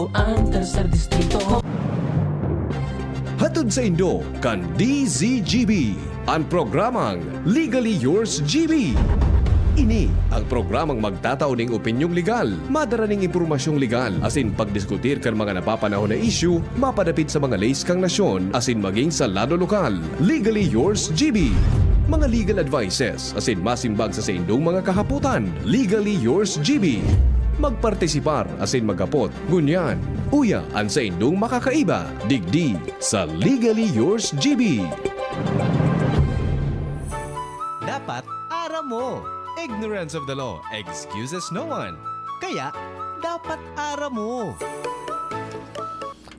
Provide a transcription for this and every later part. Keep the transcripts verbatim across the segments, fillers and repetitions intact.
ang tercer distrito. Hatod saindo kan D Z G B, an programang Legally Yours G B. Ini ang programang magtatao ning opinyong legal, madara ning impormasyong legal, asin pagdiskutir kan mga napapanahon na isyu mapadapit sa mga leis kan nasyon asin maging sa lado lokal. Legally Yours G B. Mga legal advices asin masimbag sa saindong mga kahapotan. Legally Yours G B. Magpartisipar asin maghapot. Ngunyan, uya an saindong makakaiba digdi sa Legally Yours G B. Dapat aram mo. Ignorance of the law excuses no one. Kaya, dapat aram mo.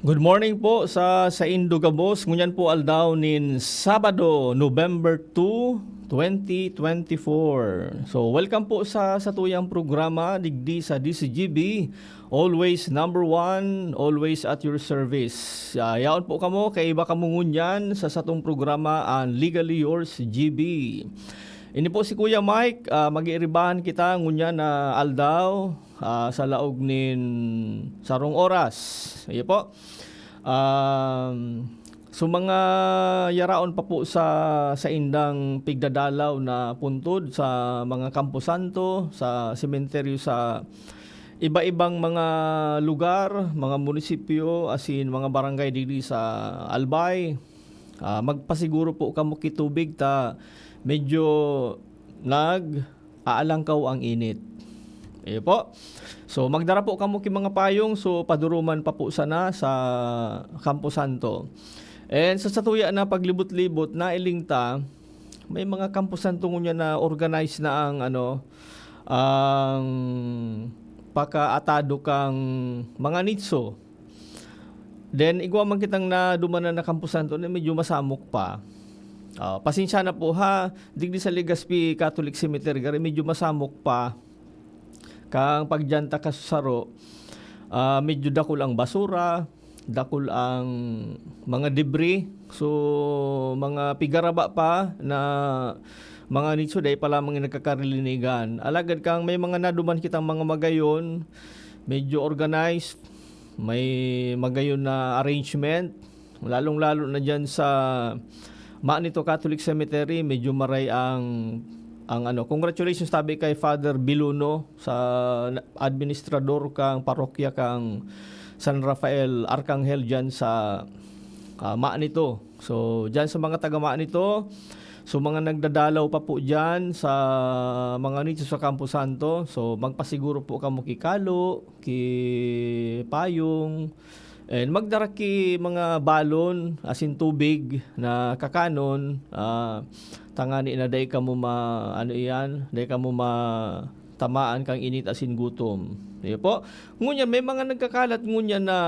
Good morning po sa saindo gabos. Ngunyan po aldaw nin Sabado, November two, twenty twenty-four. So, welcome po sa satuyang programa digdi sa D Z G B. Always number one, always at your service. Ah, yaon po kamo, kaiba kamo ngunyan sa satong programa, ang Legally Yours G B. Ini po si Kuya Mike, ah, mag-iiribahan kita ngunyan na aldaw, ah, sa laog nin sarong oras. Iyo po. Um, so, mga yaraon pa po sa saindang pigdadalaw na puntod sa mga kamposanto, sa sementeryo, sa iba-ibang mga lugar, mga munisipyo, asin mga barangay digdi sa Albay. Ah, magpasiguro po kamo ki tubig ta medyo nag-aalangkaw ang init. Iyo po. So, magdara po kamo ki mga payong, so paduruman pa po sana sa Campo Santo. And sa satuya na paglibot-libot, nailing ta, may mga Campo Santo ngunyan na organize na ang, ano, ang pakaatado kang mga nitso. Then, igwa man kitang nadumanan na Campo Santo na medyo masamok pa. Ah, pasensya na po ha, digdi sa Legazpi Catholic Cemetery, gari medyo masamok pa. Kang pagdiyan ta ka sa saro, ah, medyo dakul ang basura, dakul ang mga debris. So, mga pigaraba pa na mga nitso, dai pa lamang nagkakaralinigan. Alagad kang may mga naduman kitang mga magayon, medyo organized, may magayon na arrangement, lalong-lalo na diyan sa Manito Catholic Cemetery, medyo maray ang, ang ano. Congratulations tabi kay Father Biluno sa administrador kang parokya kang San Rafael Arcangel diyan sa, ah, Manito. So, diyan sa mga taga Manito, so mga nagdadalaw pa po diyan sa mga nitso sa Campo Santo, so magpasiguro po kamo ki kalo, ki payong, and magdara ki mga balon asin tubig na kakanon, ah, tangani na dai kamo ma-, ano iyan, dai kamo matamaan kang init asin gutom. Iyo po. Ngunyan, may mga nagkakalat ngunyan na,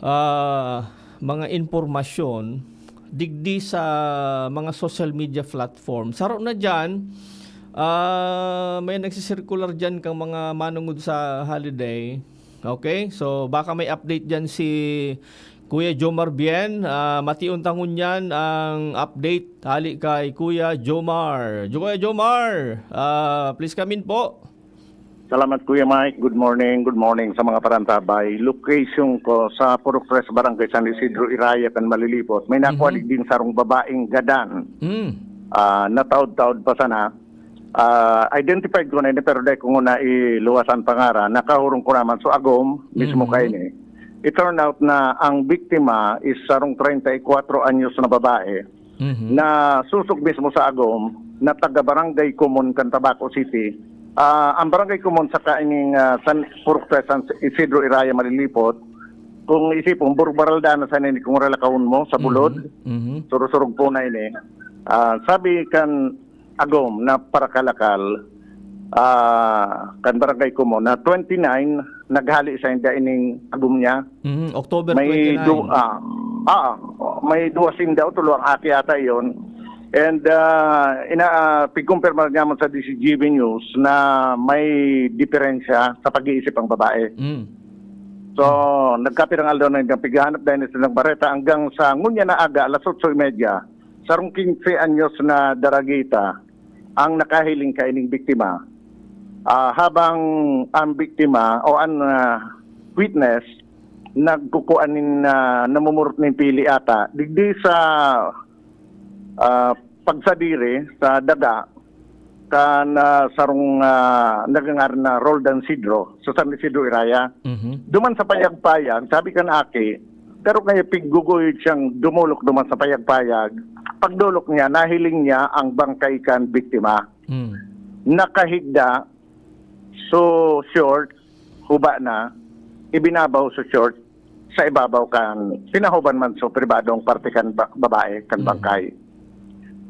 ah, mga impormasyon digdi sa mga social media platform. Saro na diyan, ah, may nagsisirkular diyan kang mga manongod sa holiday. Okay? So, baka may update diyan si Kuya Jomar Bien. Ah, mation ta ngunyan ang update hali kay Kuya Jomar. Jo-, Kuya Jomar, ah, please come in po. Salamat, Kuya Mike. Good morning, good morning sa mga parantabay. Location ko sa Purok Tres, Barangay San Isidro, Iraya kan Malilipot. May nakuha Mhm. din sarong babaeng gadan. Mm. Ah, nataod-taod pa sana. Ah, identified ko na ini, pero dai ko nguna iluwas an pangaran. Nakahurong ko naman sa agom, mismo Mhm. kaini. It turned out na ang biktima is sarong treinta y cuatro anyos na babae Mhm. na susog mismo sa agom, na taga Barangay Comon kan Tabaco City. Ah, ang Barangay Comon saka ining, ah, San, Purok Tres, San Isidro, Iraya, Malilipot, kung isipon, Burbaralda na sana ini kung ralakawon mo sa Bulod. Mhm. Mhm. Surusurog po na ini. Ah, sabi kan agom na parakalakal, ah, kan Barangay Comon na twenty-nine, naghali sa inda ining agom niya. Mhm, October May twenty-nine. du-, ah, ah, may duwa sinda o tulo ang aki ata iyon. And, ah, ina-, ah, pigkumpirma niya man sa D Z G B News na may diferensya sa pag-iisip ang babae. Mm. So, nagkapirang aldaw na yung pighahanap dahil sa bareta hanggang sa ngunya na aga, alas otso y media, sarong quince anyos na daragita ang nakahiling kaining biktima. Ah, habang ang biktima o ang, ah, witness nagkukuan nin, ah, namumurot nin pili ata digdi sa, ah, pagsadiri sa daga kan, ah, sarong, ah, nagngangaran na Roldan Sidro sa San Isidro Iraya. Mhm. Duman sa payag-payag, sabi kan aki, pero kaya pigguguhit siyang dumolok duman sa payag-payag. Pagdolok niya, nahiling niya ang bangkay kan biktima. Mm. Nakahigda, so short, huba na, ibinabaw so short, sa ibabaw kan, pinahuban man so pribadong parte kan ba-, babae, kan Mm. bangkay.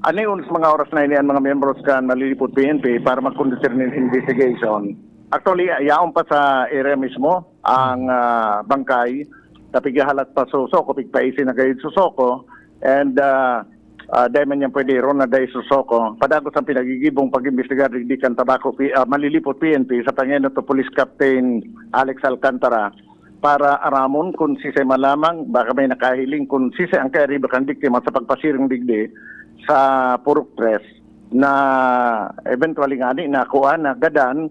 Ani, sa mga oras na ini, ang mga miyembros kan Malilipot P N P para mag-conduct nin investigation. Actually, yaon pa sa area mismo ang, ah, bangkay. Tapos ihahalat pa sa SOCO, pigpaisi na gayod sa SOCO. And, ah, ah, dahil man yan pwede, ron na dahil sa SOCO. Padagos ang pinagigibong pag-imbestigar digdi kan Tabaco, P-, ah, Malilipot P N P sa pangenot to Police Captain Alex Alcantara para aramon kung sisay man lamang, baka may nakahiling kung sisay ang kairiba kan biktima sa pagpasiring digdi sa Purok Tres na eventually ngani na kuan, na gadan,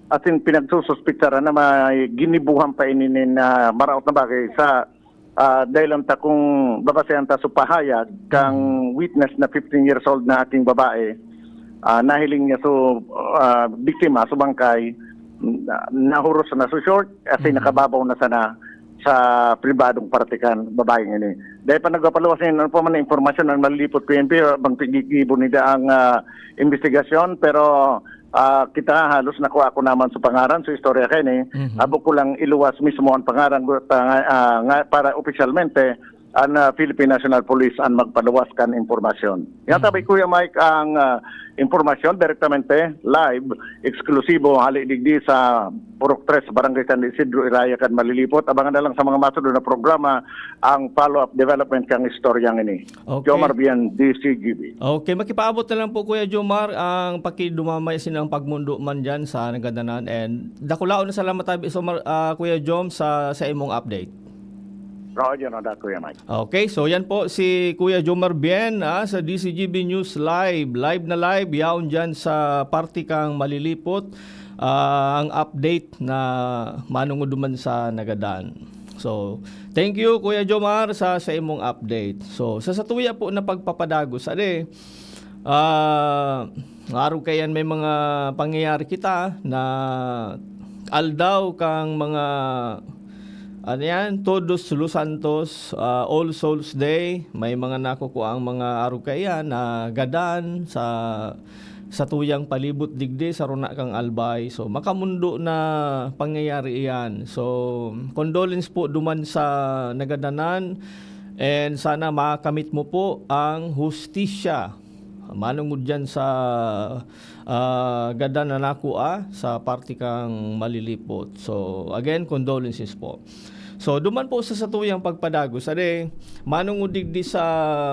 asin pinagsususpitsaran na may ginibuhan pa ini nin, ah, maraot na bagay sa, ah, dahil lang ta kung babasehan ta sa pahayag kang witness na fifteen years old na ating babae, ah, nahiling niya so, ah, biktima, so bangkay, na, nahuros na so short, kasi Mm. nakababaw na sana sa pribadong parte kan babaeng ini. Dahil pa nagpapaluwas ngayon, ano pa man na impormasyon ang Malilipot P N P, bang pigigibo nila ang, ah, investigasyon, pero, ah, kita halos nakuha ko naman sa pangaran, sa istorya kayo ni, Mhm. abo ko lang iluwas mismo ang pangaran, gu-, ta-, ah, nga, para opisyalmente, ang, ah, Philippine National Police ang magpaluwas kan impormasyon. Yan Mhm. tabi, Kuya Mike, ang, ah, impormasyon direktamente, live, eksklusibo, hali digdi sa Purok Tres, Barangay San Isidro, Iraya kan Malilipot. Abangan na lang sa mga masunod na programa ang follow-up development kang istoryang ini. Okay. Jomar Bian, D C G B. Okay, makipaabot na lang po, Kuya Jomar, ang pakidumamay sinang pagmundo man dyan sa nagadanan. And dakulaon na salamat tabi, so, Mar-, ah, Kuya Jom, sa, sa imong update. Roger, no, da, Kuya Mike. Okay, so yan po si Kuya Jomar Bien, ah, sa D C G B News Live. Live na live, yaon dyan sa parte kang Malilipot. Ah, ang update na manungod duman sa nagadan. So, thank you, Kuya Jomar, sa, sa imong update. So, sa satuya po na pagpapadagos, ade, ah, arog kaiyan may mga pangyayari kita na aldaw kang mga, ano yan, Todos los Santos, ah, All Souls Day, may mga nakukuang mga arog kaiyan na gadan sa, sa tuyang palibot digdi sa runa kang Albay. So, makamundo na pangyayari iyan. So, condolence po duman sa nagadanan, and sana makamit mo po ang hustisya manungod dyan sa, ah, gadan na nakua sa parte kang Malilipot. So, again, condolences po. So, duman po sa satuyang pagpadagos, ade, manungod digdi sa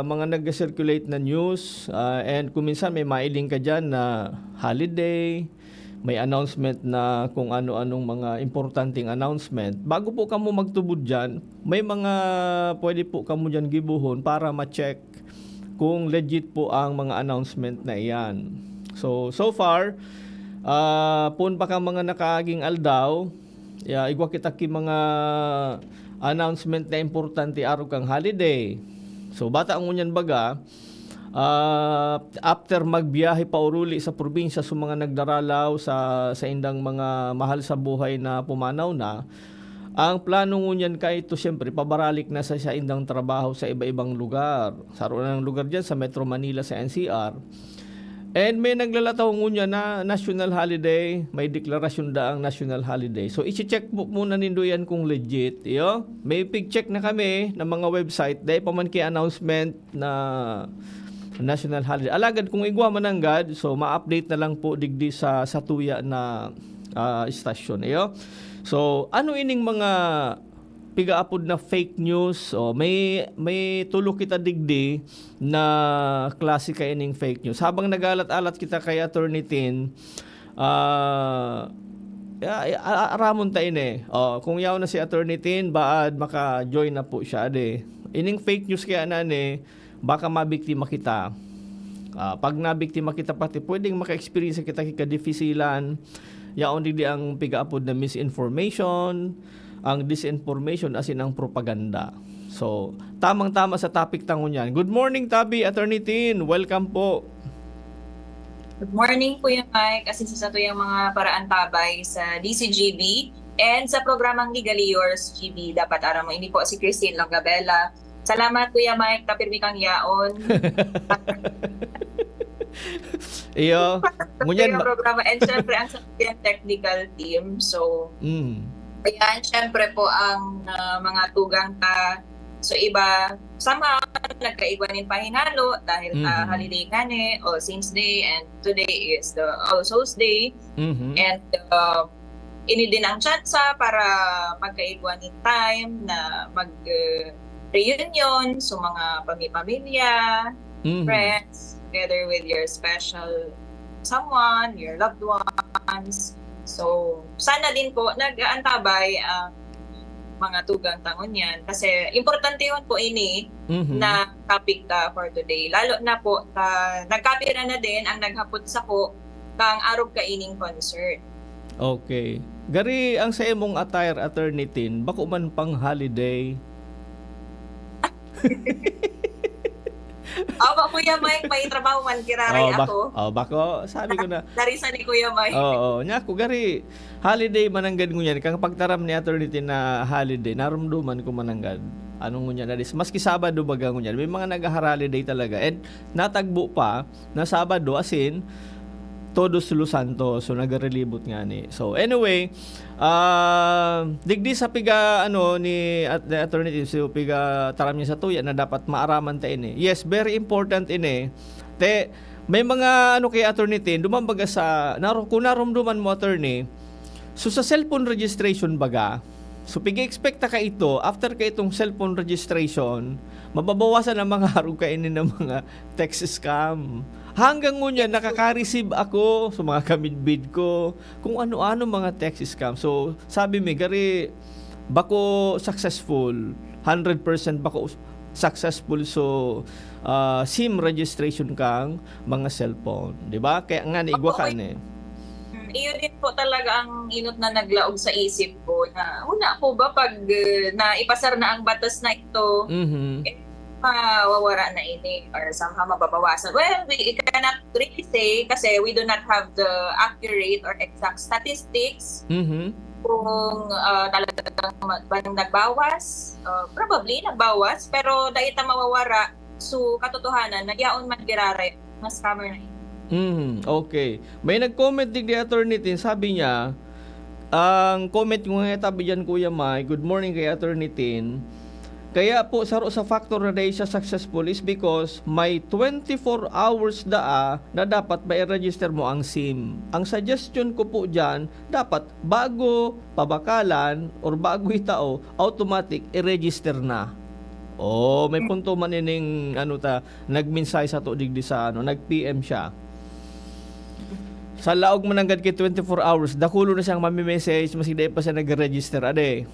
mga nag-circulate na news, ah, and kung minsan may mailing ka dyan na holiday, may announcement na kung ano-anong mga importanteng announcement. Bago po kamo magtubod dyan, may mga pwede po kamo dyan gibohon para ma-check kung legit po ang mga announcement na iyan. So, so far, ah, poon pa ka mga nakaaging aldaw, ya, igwa kita ki mga announcement na importante arog kang holiday. So, bata ngunyan baga, ah, after magbiyahe pauruli sa probinsya sa mga nagdaralaw sa, sa indang mga mahal sa buhay na pumanaw na, ang plano ngunyan kaito, siyempre, pabaralik na sa, sa indang trabaho sa iba-ibang lugar. Saro na ng lugar dyan sa Metro Manila, sa N C R. And may naglalataw ngunyan na national holiday, may deklarasyon daang national holiday. So, i-check po muna nindo yan kung legit. Iyo? May pig-check na kami ng mga website, dahil pa man kay announcement na national holiday. Alagad kung igwa mananggad, so ma-update na lang po digdi sa, sa tuya na, ah, istasyon. Iyo? So, ano ining mga pigaapod na fake news? O, may, may tulo kita digdi na klase kaining fake news. Habang nagalat-alat kita kay Attorney Tin, ah, ya, ya, a-, aramon ta ini. O, kung yaw na si Attorney Tin, baad maka-join na po siya, de. Ining fake news kaya na ni, baka mabiktima kita. Ah, pag nabiktima kita, pati pwedeng maka-experience kita ki kadifisilan. Yaon digdi ang pigaapod na misinformation, ang disinformation asin ang propaganda. So, tamang-tama sa topic ta ngunyan. Good morning, Tabi, Attorney Tin. Welcome po. Good morning, Kuya Mike. Asin sa satuyang mga paraantabay sa D C G B and sa programang Legally Yours, G B, dapat aram mo. Ini po si Christine Longabella. Salamat, Kuya Mike. Kapirmi kang yaon. Iyo, ngunyan Kaya ma- programa. And syempre, ang sa technical team. So, Mm. ayan, syempre po ang ah, mga tugang ta. So, iba, somehow, nagkaigwa nin pahinalo dahil ta Mhm. holiday ngani, All Saints Day, and today is the All Souls Day. Mhm. And uh, ini din ang tsansa para magkaigwa nin time na mag uh, reunion sa mga pamipamilya, Mhm. friends, together with your special someone, your loved ones. So, sana din po nag-aantabay ang mga tugang ta ngunyan kasi importante yun po ini Mhm. na topic ta for today. Lalo na po, uh, nagkapira na din ang naghapot sako kang arog kaining concert. Okay. Gari ang sa imong attire, Attorney Tin, bako man pang holiday. Awa, Kuya Mike, may trabaho man, kiraray Oh, bak- ako. oh, bako, sabi ko na. Larissa ni Kuya Mike. Oo, nya ako gari holiday mananggad ngunyan kang pagtaram ni Attorney Tin na holiday, narumduman ko mananggad. Anong ngunyan na dis? Maski Sabado baga ngunyan, may mga nag-holiday talaga. And natagbo pa na Sabado, asin Todos los Santos. So, nagarelibot nga ni. So, anyway, ah, digdi sa piga, ano, ni, at, ni Attorney Tim, so, piga taram niya sa tuya na dapat maaraman ta ini. Yes, very important ini. Te, may mga, ano, kay Attorney Tim, duman baga sa, naro-, kung narumduman mo, Attorney, so, sa cellphone registration baga, so, pig-expect ta ka ito, after ka itong cellphone registration, mababawasan ang mga harog kaini ng mga text scam. Hanggang ngunyan, nakaka-receive ako sa mga kamidbid ko, kung ano-ano mga text scam. So, sabi mi, gari, bako successful, hundred percent bako successful. So, ah, SIM registration kang mga cellphone. Di ba? Kaya nga, naigwa ka Opo, ni. Mm, iyo din po talaga ang inot na naglaog sa isip ko na, una po ba pag uh, naipasar na ang batas na ito, Mhm. mawawara na ini or somehow mababawasan. Well, we cannot really say kasi we do not have the accurate or exact statistics Mhm. kung uh, talagang ma- bang nagbawas. Uh, probably nagbawas, pero dahil na mawawara, so katotohanan, nagyaon man giraray, mas scammer na ini. Mhm. Okay. May nag-comment digdi, Attorney Tin, sabi niya, ang comment ko nga tabi dyan, Kuya Mai, good morning kay Attorney Tin. Kaya po, saro sa factor na dahil siya successful is because may twenty-four hours daa na dapat ma-register mo ang SIM. Ang suggestion ko po dyan, dapat bago pabakalan or bago itao, automatic, i-register na. Oh, may punto man ining, ano ta, nagmensahe sato digdi sa, ano, nag-P M siya. Sa laog man nanggad kay twenty-four hours, dakulo na siyang mami-message, maski dai pa siya nag-register, ade.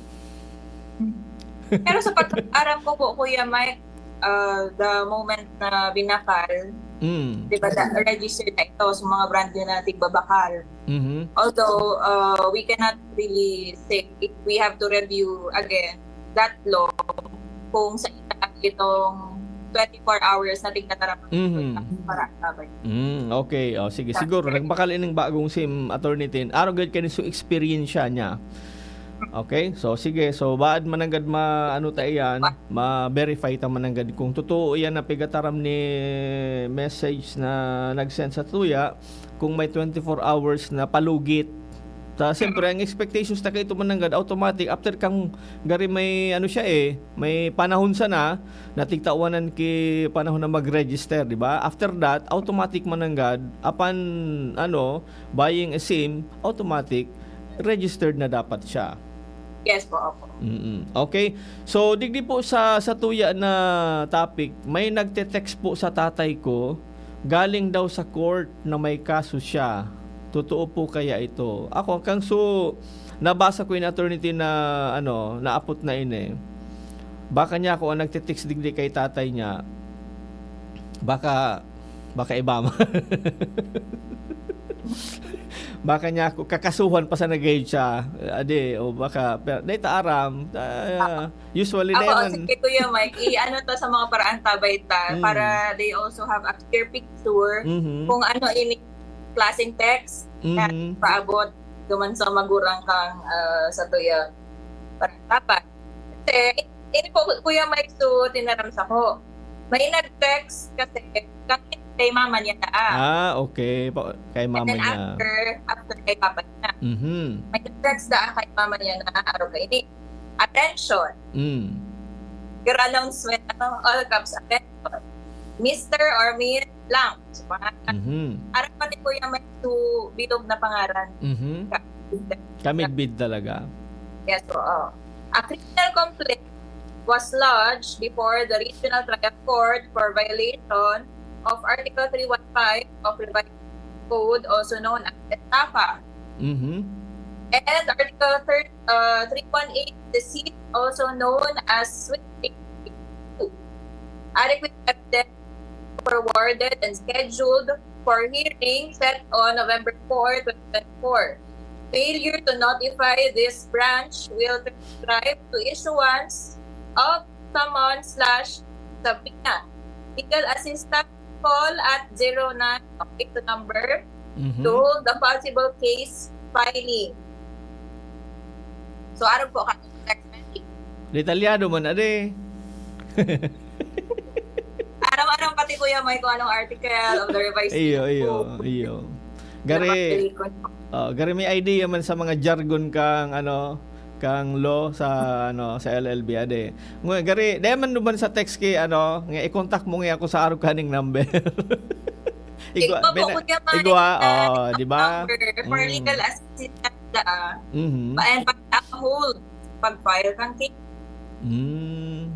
Pero sa pag-aram ko po, Kuya Mike, uh, the moment na binakal, Mm. di ba, da- registered na ito sa mga brand new na tigbabakal. Mhm. Although, uh, we cannot really say, we have to review again that law kung sa itong twenty-four hours na tigtatarapan Mhm. para cover. Mm, okay. Oh, sige, siguro nagbakal ining bagong SIM, Attorney Tin. Arog gid kani so experience niya. Okay? So, sige. So, baad mananggad ma-, ano ta iyan, ma-verify ta mananggad kung totoo iyan na pigataram ni message na nag-send sa tuya, kung may twenty-four hours na palugit. Ta, siyempre, ang expectations ta kaito mananggad, automatic, after kang gari may, ano siya eh, may panahon sana, na tigtawanan ki panahon na mag-register, di ba? After that, automatic mananggad, apan, ano, buying a SIM, automatic, registered na dapat siya. Yes po, opo. Mm-mm. Okay. So, digdi po sa, sa tuya na topic, may nagte-text po sa tatay ko, galing daw sa court na may kaso siya. Totoo po kaya ito? Ako, kang so, nabasa ko in Attorney Tin na, ano, naapot na ini. Baka niya ako ang nagte-text digdi kay tatay niya. Baka, baka iba man. Baka niya ako, kakasuhan pa sa nag-grade siya. Adi, o baka, pero, dahil ta aram, ah, usually, Ako, dahil man, sige, Kuya Mike, i-ano to sa mga paraan tabay ta, Mm. para they also have a clear picture Mhm. kung ano ini klaseng text na Mhm. paabot duman sa magurang kang, ah, sa tuya. Parang dapat. Kasi, ini po, Kuya Mike, so, tinaram sa ko. May nag-text kasi, kami kay mama niya na, ah. Ah, okay. Pa-, kay And mama then niya. after, after kay papa niya. Mhm. May nag-text na kay mama niya na, araw ka ini. Attention. Mm. Your announcement, ano, all caps, attention. Mister or Miss blank. So, pangalan. Mhm. Arang pati, Kuya Mike, to bilog na pangalan. Mhm. Ka-, Kamidbid talaga. Yes, oo. A criminal complaint was lodged before the Regional Trial Court for violation of Article three one five of Revised Code, also known as estafa. Mhm. And Article thir-, uh, three one eight, deceit, also known as swindling. Adequate evidence forwarded and scheduled for hearing set on November four, twenty twenty-four. Failure to notify this branch will prescribe to issuance of summons slash subpoena. Legal assistance, call at zero nine, okay, to number Mhm. to the possible case filing. So, arog po ka text message. Detalyado man, ade. Aram-aram pati, Kuya Mike, kung anong article of the revised Iyo, iyo, code. iyo. Gari, Nakapelikon. Oh, gari may idea man sa mga jargon kang, ano, kang law sa, ano, sa L L B, ade. Ngunyan, gari, dai man duman sa text ki, ano, nga i-contact mo nga ako sa arog kaning number. Igwa, Igwa po, bina-, Kuya Mike, igwa, na oh, di ba? number for Mm. legal assistance, ah. Mhm. Pa-, and pag-hold, pag-file kang case. Mm.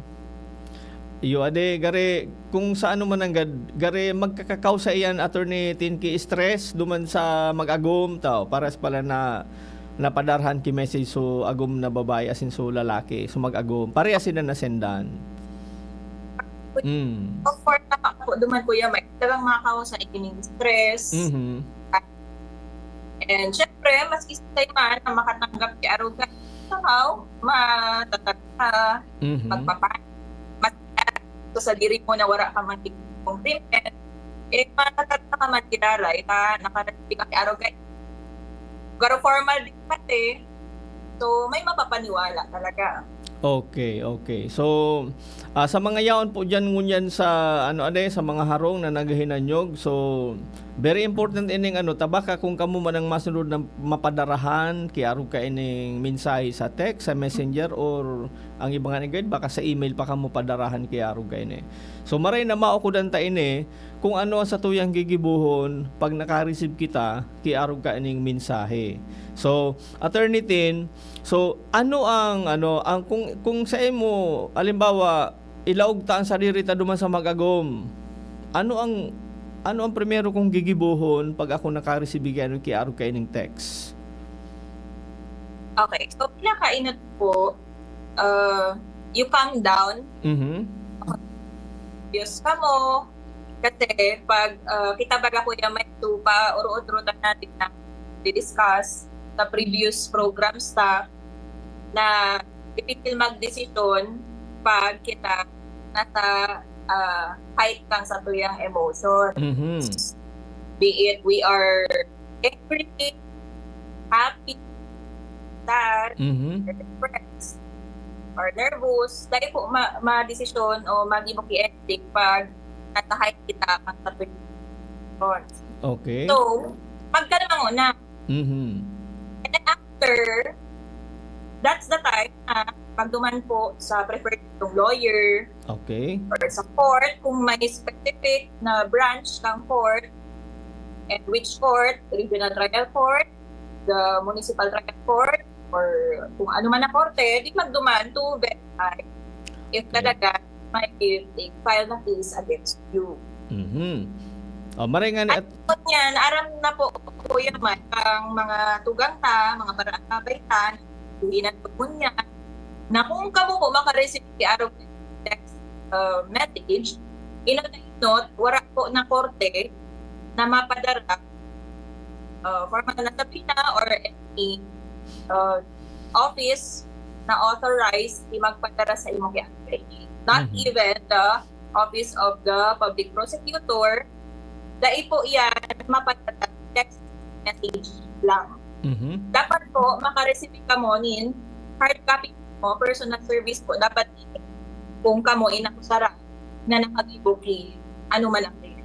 Iyo, ade, gari, kung sa ano man nanggad, gari, magkakakaw sa iyan, Attorney Tin, ki stress duman sa mag-agom, tao, pares pala na napadarhan ki message so agom na babae, asin so lalaki, so mag-agom. Parehas sila nasendan. Mm. Of course, tama po, duman, Kuya Mike, talagang makakaw sa ining stress. Mhm. And syempre, maski sila man na makatanggap ki arog ka, somehow, matatag ka, Mhm. magpapa-, mas, sa diri mo na wala ka man compliment, eh, matatag ka man, kilala, ika, nakarespect ka ki arog ka. Pero formal din pati, so, may mapapaniwala talaga. Okay, okay. So, ah, sa mga yaon po diyan ngunyan sa, ano, ade, sa mga harong na naghahinanyog, so, very important ining, ano, ta, baka kung kamo man ang masunod na mapadarahan, ki arog ka ining mensahe sa text, sa messenger, or ang iba nga ni guide, baka sa email pa kamo padarahan, ki arog ka ini. So, maray na maukudan ta ini, kung ano ang satuyang gigibohon pag naka-receive kita, ki arog ka ining mensahe. So, Attorney Tin, so, ano ang, ano, ang, kung, kung sa imo, halimbawa, ilaog ta ang sadiri ta duman sa mag-agom, ano ang, ano ang primero kong gigibohon pag ako naka-receive ki, ano, ki arog ka ining text? Okay, so, pinakainot po, uh, you calm down. Mhm. Diyos ka mo. Kasi pag, uh, kita baga, Kuya Mike, to, pa, oro-otro ta natin na di-discuss sa previous programs ta na difícil magdesisyon pag kita nasa, ah, height kang satuyang emotion. Mhm. Be it we are angry, happy, sad, Mhm. or depressed, or nervous, dai po ma-, madesisyon o maggibo ki ending pag nasa height kita kang satuyang emotion. Okay. So, magkalma muna. Mhm. And then after, that's the time na magduman po sa preferred yung lawyer Okay. or sa court kung may specific na branch ng court, and which court, regional trial court, the municipal trial court, or kung ano man na korte, di magduman to verify if Okay. talaga may file na case against you. Mhm. Oh, maray nga ni At at ngunyan, aram na po, Kuya Mike, ang mga tugang ta, mga paraabay ta, hinatod ngunyan, na kung kamo po makareceive ki arog text, uh, message, inot na inot, wara po na korte na mapadara uh, formal na subpoena or any uh, office na authorized di magpadara sa imo ki attorney. Not Mhm. even the Office of the Public Prosecutor. Dai po yan mapadara, text message lang. Mhm. Dapat po makareceive kamo nin hard copy mo, personal service po dapat kung kamo inakusaran na nakagibo ki ano man ang date.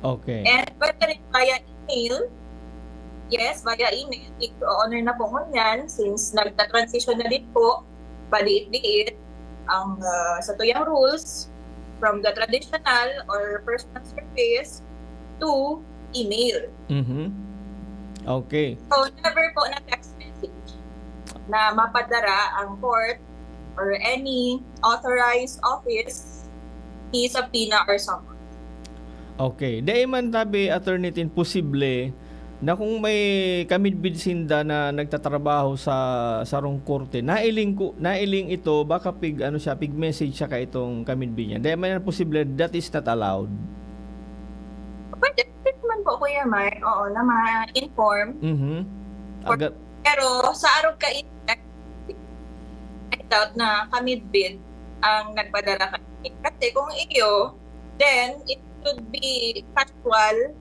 Okay. And pwede rin via email. Yes, via email. I-honor na po ngunyan since nagta-transition na din po, paliit-liit ang ah, sa tuyang rules from the traditional or personal service to email. Mhm. Okay. So, never po na text message na mapadara ang court or any authorized office ki subpoena or summons. Okay. Dai man tabi, Attorney Tin, posible na kung may kamidbid sinda na nagtatrabaho sa sarong korte, nailing ko, nailing ito, baka pig, ano siya, pig-message siya kaitong kamidbid niya. Dai man yan posible, that is not allowed. Pwede, pwede man po, Kuya Mark, oo, na ma-inform. Mhm. Or Aga- Pero sa arog ka, I doubt na kamidbid ang nagpadara ka. Kasi kung iyo, then it should be casual,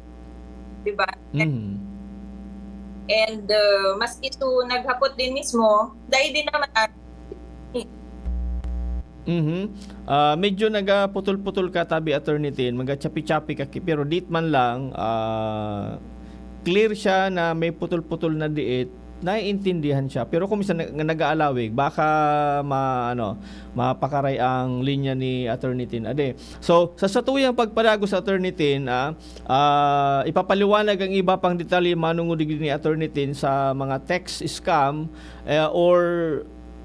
di ba? Mhm. And uh, maski su naghapot din mismo, dai din naman. Mhm. Ah, medyo nagaputol-putol ka tabi, Attorney Tin, magachapi-chapi ka ki-, pero dit man lang, ah, clear siya na may putol-putol na diit, naiintindihan siya. Pero kung minsan nag-, nag-aalawig, baka ma-, ano, mapakaray ang linya ni Attorney Tin. Ade. So, sa satuyang pagpadagos, Attorney Tin, ah, ah, ipapaliwanag ang iba pang detalye manungod digdi ni Attorney Tin sa mga text scam, eh, or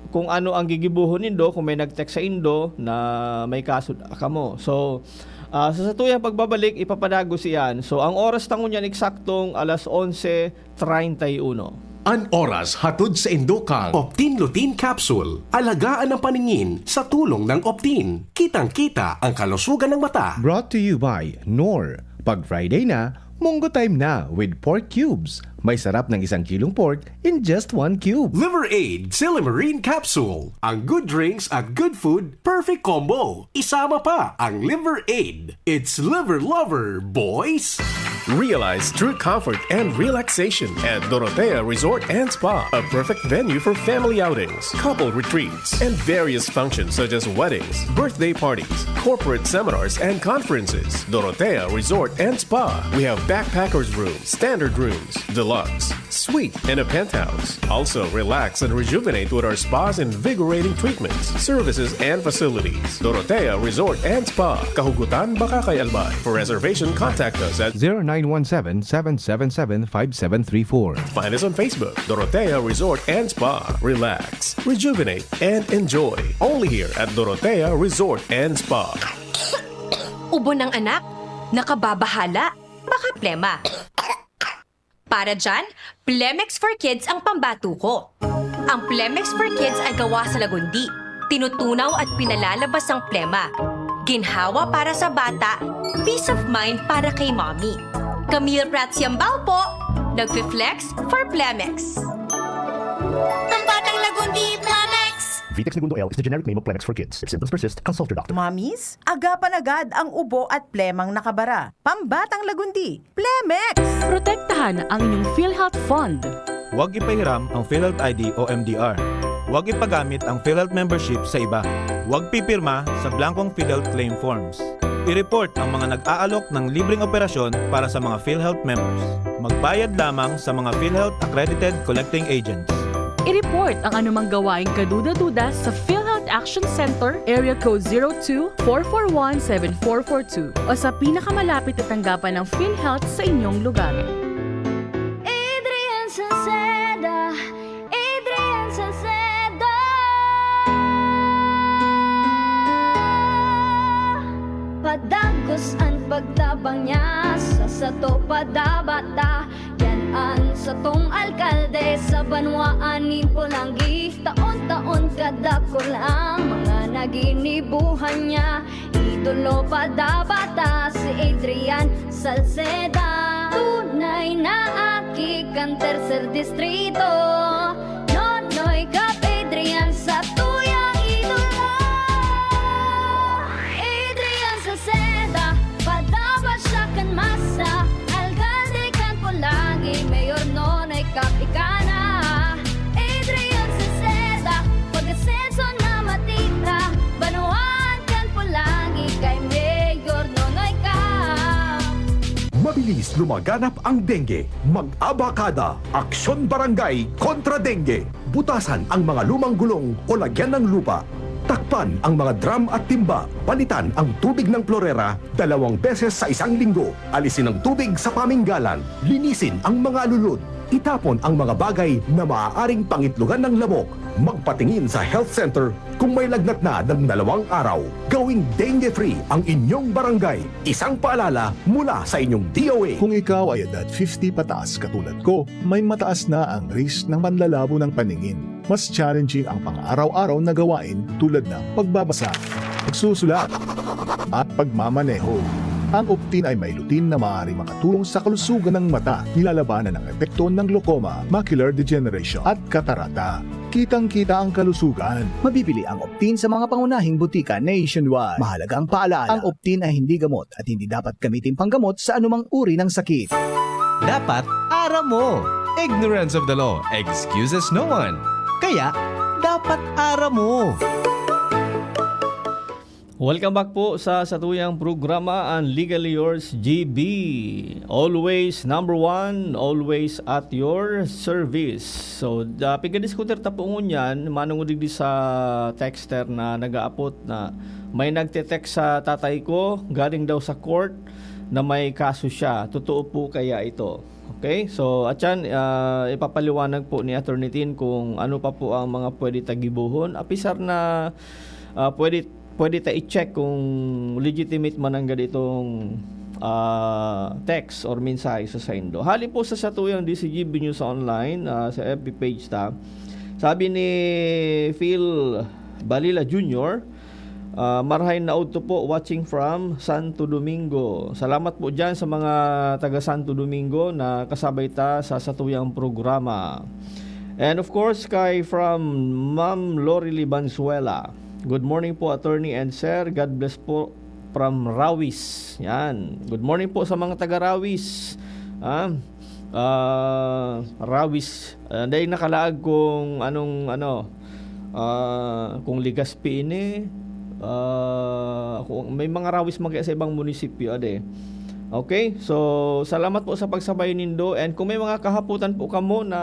kung ano ang gigibohon nindo, kung may nag-text saindo na may kaso kamo. So, ah, sa satuyang pagbabalik, ipapadagos iyan. So, ang oras ta ngunyan eksaktong alas onse treinta y uno. An oras hatod saindo kan Optin Lutein Capsule. Alagaan ang paningin sa tulong ng Optin. Kitang-kita ang kalusugan ng mata. Brought to you by Knorr. Pag Friday na, Munggo Time na with pork cubes. May sarap ng isang kilong pork in just one cube. Liver Aid Silimarin Capsule. Ang good drinks at good food, perfect combo. Isama pa ang Liver Aid. It's Liver Lover, boys! Realize true comfort and relaxation at Dorotea Resort and Spa, a perfect venue for family outings, couple retreats, and various functions such as weddings, birthday parties, corporate seminars, and conferences. Dorotea Resort and Spa. We have backpackers room, standard rooms, deluxe, suite, and a penthouse. Also, relax and rejuvenate with our spa's invigorating treatments, services, and facilities. Dorotea Resort and Spa. Kahugutan, Bacacay, Albay. For reservation, contact us at zero nine one seven, seven seven seven, five seven three four. Find us on Facebook, Dorotea Resort and Spa. Relax, rejuvenate, and enjoy. Only here at Dorotea Resort and Spa. Ubo ng anak? Nakababahala? Baka plema. Para dyan, Plemex for Kids ang pambato ko. Ang Plemex for Kids ay gawa sa lagundi. Tinutunaw at pinalalabas ang plema. Ginhawa para sa bata, peace of mind para kay mommy. Camille Prats Yambao po, nagfi-flex for Plemex. Ang batang lagundi, Plemex! Vitex Negundo L is the generic name of Plemex for Kids. If symptoms persist, consult your doctor. Mommies, agapan agad ang ubo at plemang nakabara. Pambatang lagundi, Plemex! Protektahan ang inyong PhilHealth Fund. Huwag ipahiram ang PhilHealth I D o M D R. Huwag ipagamit ang PhilHealth membership sa iba. Huwag pipirma sa blankong PhilHealth claim forms. I-report ang mga nag-aalok ng libreng operasyon para sa mga PhilHealth members. Magbayad lamang sa mga PhilHealth accredited collecting agents. I-report ang anumang gawaing kaduda-duda sa PhilHealth Action Center, Area Code zero two, four four one, seven four four two, o sa pinakamalapit na tanggapan ng PhilHealth sa inyong lugar. Adrian Salceda, Adrian Salceda. Padagos an pagtabang niya sa sato padabata. Yan an satong alkalde sa banwaan nin Polangui. Taon-taon kadakul ang mga naginibuhan niya. Idolo padabata si Adrian Salceda. Tunay na aki kan tercer distrito, Nonoy Cap Adrian sa tuyang idolo. Adrian Salceda, padaba siya kan masa, alkalde kan Polangi, Mayor Nonoy Cap ika na. Adrian Salceda, pag-asenso na matira, banwaan kan Polangi kay Mayor Nonoy Cap. Mabilis lumaganap ang dengue. Mag-abakada, Aksyon Barangay kontra Dengue. Butasan ang mga lumang gulong o lagyan ng lupa. Takpan ang mga drum at timba. Palitan ang tubig ng plorera dalawang beses sa isang linggo. Alisin ang tubig sa paminggalan. Linisin ang mga alulod. Itapon ang mga bagay na maaaring pangitlogan ng lamok. Magpatingin sa health center kung may lagnat na ng dalawang araw. Gawing dengue-free ang inyong barangay. Isang paalala mula sa inyong D O A. Kung ikaw ay edad fifty pataas katulad ko, may mataas na ang risk ng panlalabo ng paningin. Mas challenging ang pang-araw-araw na gawain tulad ng pagbabasa, pagsusulat, at pagmamaneho. Ang Optin ay may lutein na maaaring makatulong sa kalusugan ng mata, nilalabanan ang epekto ng glaucoma, macular degeneration, at katarata. Kitang-kita ang kalusugan. Mabibili ang Optin sa mga pangunahing butika nationwide. Mahalagang paalala, ang Optin ay hindi gamot at hindi dapat gamitin panggamot sa anumang uri ng sakit. Dapat aram mo. Ignorance of the law excuses no one. Kaya, dapat aram mo. Welcome back po sa satuyang programa, ang Legally Yours, G B. Always number one, always at your service. So, uh, pigadiskutir ta po ngunyan, manong digdi sa texter na nag-aapot na may nagte-text sa tatay ko, galing daw sa court na may kaso siya. Totoo po kaya ito? Okay, so at yan, uh, ipapaliwanag po ni Attorney Tin kung ano pa po ang mga pwede tagibuhon. Apisar na uh, pwede pwede ta i-check kung legitimate man ang ganitong uh, text or mensahe sa saindo. Hali po sa satuyang D C G B News Online uh, sa F B page ta, sabi ni Phil Balila Junior, Uh, marhay na udto po, watching from Santo Domingo. Salamat po dyan sa mga taga Santo Domingo na kasabay ta sa satuyang programa. And of course, kay from Ma'am Lorely Banzuela. Good morning po, attorney and sir. God bless po from Rawis. Yan. Good morning po sa mga taga Rawis. Ah, uh, Rawis. Uh, dahil nakalaag kung anong ano, uh, kung Legazpi ini, uh, kung may mga Rawis man kaya sa ibang munisipyo, ade. Okay? So, salamat po sa pagsabay nindo. And kung may mga kahaputan po kamo na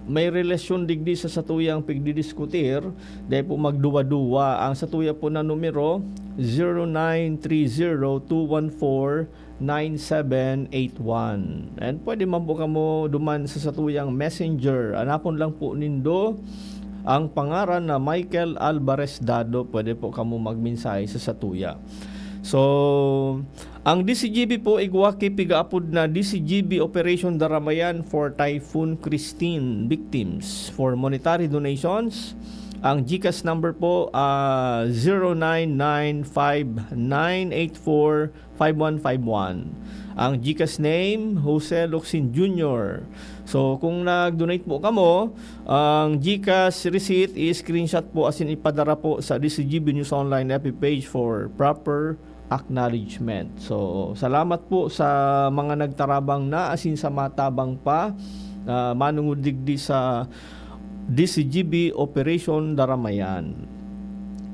may relasyon digdi sa satuyang pigdidiskutir, dahil po magduwa-duwa ang satuya po na numero, zero nine three zero two one four nine seven eight one. And pwede man po kamo duman sa satuyang messenger. Anapon lang po nindo ang pangaran na Michael Alvarez Dado. Pwede po kamo magmensahe sa satuya. So, ang D C G B po igwa ki pigaapod na D C G B Operation Daramayan for Typhoon Christine victims. For monetary donations, ang GCash number po uh, zero nine nine five nine eight four five one five one. Ang GCash name, Jose Locsin Junior. So, kung nag-donate po kamo, ang GCash receipt i-screenshot po asin ipadara po sa D C G B News Online F B page for proper acknowledgement. So, salamat po sa mga nagtarabang na asin sa matabang pa uh, manungod digdi sa D C G B Operation Daramayan.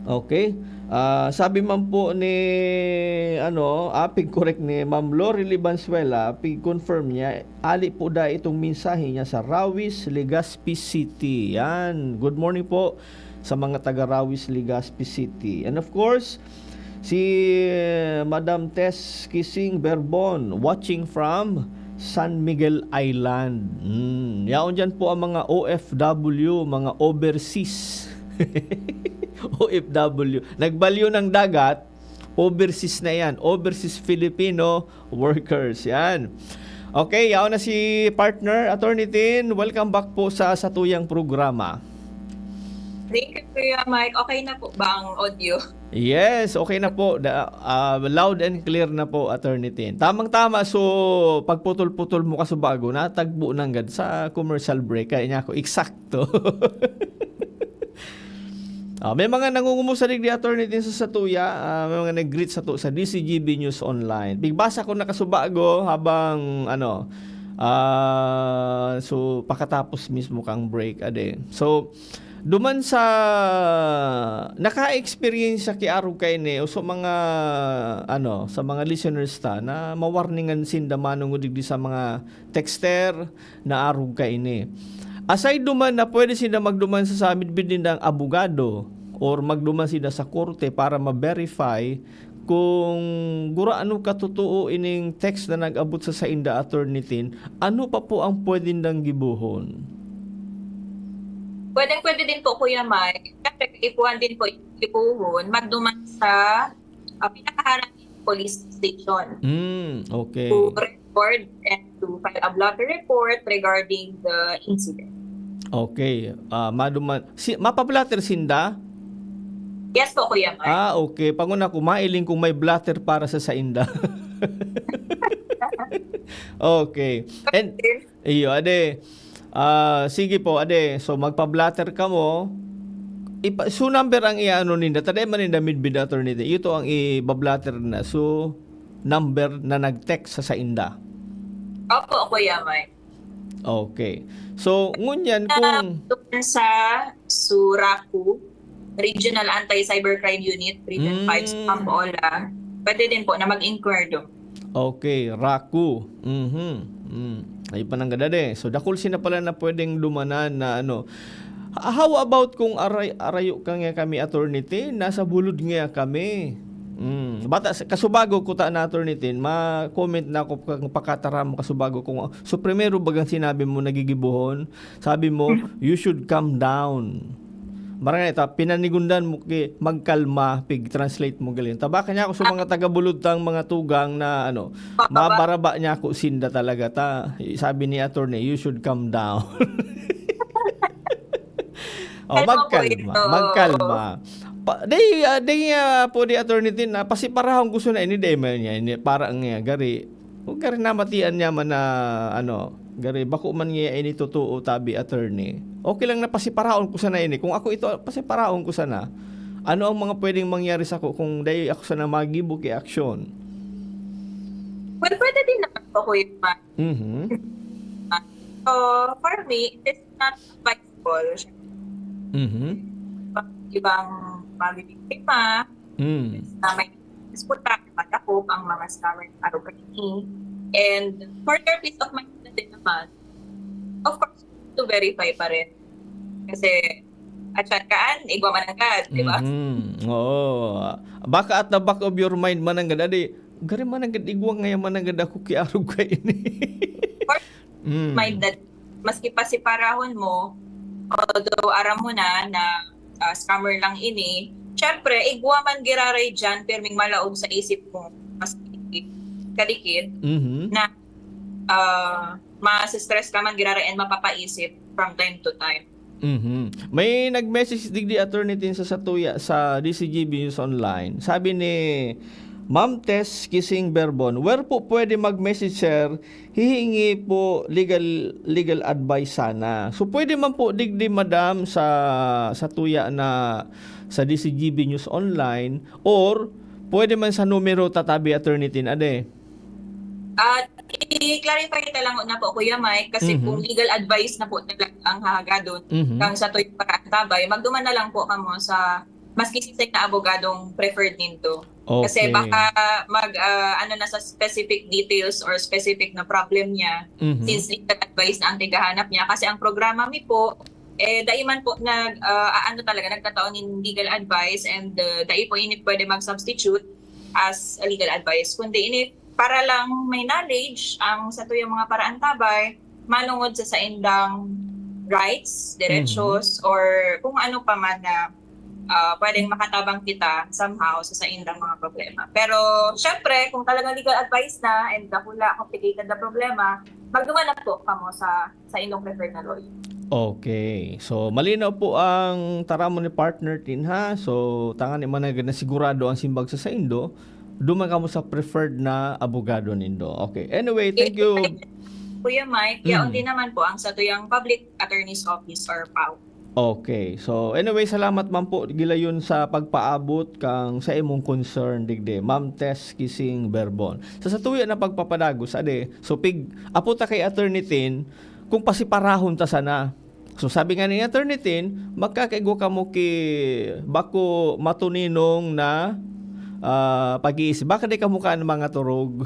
Okay? Uh, sabi man po ni ano, ah, pig-correct ni Ma'am Lorely Banzuela, pig-confirm niya, ali po da itong mensahe niya sa Rawis, Legazpi City. Yan. Good morning po sa mga taga Rawis, Legazpi City. And of course, si Madam Tess Kising Berbon, watching from San Miguel Island. Hmm. Yaon dyan po ang mga O F W, mga overseas. O F W. Nagbalyo ng dagat, overseas na yan. Overseas Filipino workers. Yan. Okay, yaon na si partner, Attorney Tin. Welcome back po sa satuyang programa. Thank you, Kuya Mike. Okay na po ba ang audio? Yes, okay na po. Da, ah, loud and clear na po, Attorney Tin. Tamang-tama, so pagputol-putol mo kasubago, natagbo nanggad sa commercial break. Kaya niya ako, eksakto. Ah, may mga nangungumusta digdi, Attorney Tin, sa satuya. Ah, may mga nag-greet sato sa D C G B News Online. Pigbasa ko na kasubago habang, ano, ah, so pakatapos mismo kang break, ade. So, duman sa naka-experience ki arog kaini, o sa mga, ano, sa mga listeners ta na mawarningan sinda manongod digdi sa mga texter na arog kaini. Aside duman na pwede sinda magduman sa, sa midbid nindang abogado or magduman sinda sa korte para ma-verify kung gurano katotoo ining text na nag-abot sa sainda, Attorney Tin, ano pa po ang pwede nindang gibohon? Pwedeng-pwede din po, Kuya Mike. Siyempre, kaipuhan din po yung gibohon, magduman sa ah, pinakaharap police station Hmm, okay. to record and to file a blotter report regarding the incident. Okay. Ah, maduman, si, mapa-blotter sinda? Yes po, Kuya Mike. Ah, okay. Panguna ko, mailing kung may blotter para sa sainda. Okay. And, iyo, ade. Ah, sige po, ade. So, magpa-blotter kamo. Ipa, so, number ang iano ninda. Taday man ninda midbid, Attorney Tin. Ito ang iba-blotter na. So, number na nag-text sa sainda. Opo, Kuya Mike. Okay. So, ngunyan kung Doon sa SURACU, Regional Anti-Cybercrime Unit, Region Mm. five sa Pampanga, pwede din po na mag-inquire doon. Okay, RACU. Mhm. Mm. Ay, pananggad, ade. So, dakul sina pala na pwedeng dumanan na ano. H-, how about kung aray, arayo ka nga kami, Attorney Tin, nasa bulod nga kami? Mm. Bata, sa, kasubago ko ta na, Attorney Tin, ma-comment na ako kung pakataram kasubago kung, so, primero bagang sinabi mo, nagigibohon, sabi mo, "You should calm down." Marangay ta, pinanigundan mo ki magkalma, pig-translate mo galing. Tabaka niya ako sa mga taga-bulod tang mga tugang na, ano, mabaraba niya ako sinda talaga ta. Sabi ni attorney, "You should calm down." Oh, Ano po magkalma, ito? Magkalma. Pa, di, ah, di nga po di, Attorney Tin, ah, pasiparahon ko sana ini, di man niya, ini, para ang, ah, gari. O gari namatian niya man na, ano, gari, bako man niya ini totoo, tabi, attorney. Okay lang na pasiparahon ko sana ini. Kung ako ito, pasiparahon ko sana. Ano ang mga pwedeng mangyari sa ko kung dai ako sana magibo ki aksyon? Well, pwede din naman po, Kuya Mike. Mhm. So, for me, it is not advisable Mhm. Ibang mabibiktima, Mm. na may disputa, madakop ang mga scammer na araw kaini. And for your peace of mind na din naman, of course, to verify pa rin. Kasi, at siya kaan, igwa man ang kad, di ba? Mhm. Oo. Baka at the back of your mind man ang gad, adi, gari man ang gad, igwa ngayon man ang gad ako kiarog kaini. Or Mm. Mind that, maski pa si parahon mo, although aram mo na na ah, scammer lang ini, syempre, igwa man giraray dyan, pirming malaog sa isip mo, maski kadikit, Mhm. na ah, ma-stress ka man giraray and mapapaisip from time to time. Mhm. May nag-message digdi, Attorney Tin, sa satuya sa D C G B News Online. Sabi ni Ma'am Tess Kising Berbon, "Where po pwede mag-message, sir? Hihingi po legal, legal advice sana." So, pwede man po digdi, madam, sa, sa tuya na sa D C G B News Online, or pwede man sa numero tatabi, Attorney Tin, ade. At i-clarify ta lang na po, Kuya Mike, kasi Mhm. kung legal advice na po talaga ang hahagadon Mhm. kang sa tuyong paraantabay, magduman na lang po kamo sa mas kisisay na abogadong preferred ninto. Kasi Okay. baka mag, ah, ano na sa specific details or specific na problem niya, Mhm. since legal advice na ang tigahanap niya. Kasi ang programa mi po, eh, dai man po nag, ah, ano talaga, nagtatao nin legal advice and uh, dai po ini pwede mag-substitute as a legal advice. Kundi ini para lang may knowledge ang sa tuyong mga paraantabay, manungod sa saindang rights, derechos, or kung ano pa man na ah, pwedeng makatabang kita somehow sa saindang mga problema. Pero, syempre, kung talagang legal advice na and dakula, complicated na problema, magduman na po kamo sa, sa inyong preferred na lawyer. Okay. So, malinaw po ang taramon ni partner Tin, ha? So, tanganing man na sigurado ang simbag sa saindo, duman kamo sa preferred na abogado nindo. Okay. Anyway, thank you. Kuya Mike, yaon Mm. din naman po ang satuyang Public Attorney's Office or PAO. Okay. So, anyway, salamat man po gilayon sa pagpaabot kang sa imong concern digdi, Ma'am Tess Kising Berbon. Sa satuya na pagpapadagos, ade, so pig, apo ta kay Attorney Tin, kung pasiparahon ta sana. So, sabi nga ni Attorney Tin, magkakaigwa kamo ki bako matuninong na, ah, pag-iisip. Baka di kamo kaan mga turog.